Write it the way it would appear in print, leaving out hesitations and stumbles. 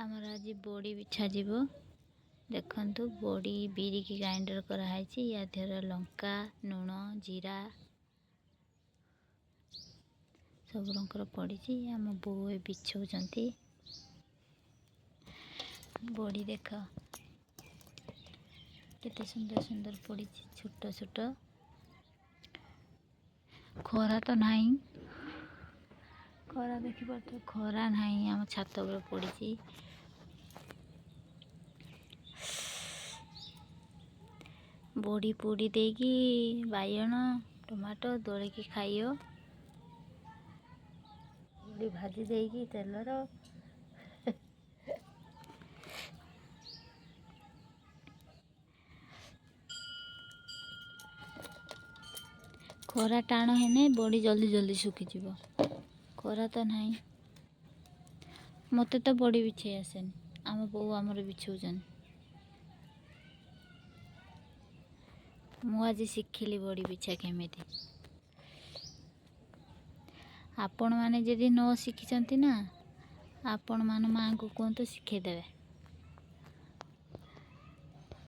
ଆମର ଆଜି ବଡ଼ି ବିଛାଯିବ। ଦେଖନ୍ତୁ, ବଡ଼ି ବିରିକି ଗ୍ରାଇଣ୍ଡର କରାହେଇଛି। ୟା ଦେହରେ ଲଙ୍କା, ଲୁଣ, ଜିରା ସବୁ ରଙ୍ଗର ପଡ଼ିଛି। ଆମ ବୋଉ ଏ ବିଛଉଛନ୍ତି ବଡ଼ି। ଦେଖ କେତେ ସୁନ୍ଦର ସୁନ୍ଦର ପଡ଼ିଛି, ଛୋଟ ଛୋଟ। ଖରା ତ ନାହିଁ, ଖରା ଦେଖିପାରୁଥିବ, ଖରା ନାହିଁ। ଆମ ଛାତ ଉପରେ ପଡ଼ିଛି। ବଡ଼ି ପୋଡ଼ି ଦେଇକି ବାଇଗଣ ଟମାଟୋ ଦଳିକି ଖାଇବ, ବଡ଼ି ଭାଜି ଦେଇକି ତେଲର। ଖରା ଟାଣ ହେନେ ବଡ଼ି ଜଲ୍ଦି ଜଲ୍ଦି ଶୁଖିଯିବ। ଖରା ତ ନାହିଁ। ମୋତେ ତ ବଡ଼ି ବିଛେଇ ଆସେନି, ଆମ ବୋଉ ଆମର ବିଛଉଛନ୍ତି। ମୁଁ ଆଜି ଶିଖିଲି ବଡ଼ି ବିଛା କେମିତି। ଆପଣମାନେ ଯଦି ନ ଶିଖିଛନ୍ତି ନା, ଆପଣମାନେ ମାଆଙ୍କୁ କୁହନ୍ତୁ, ଶିଖେଇଦେବେ।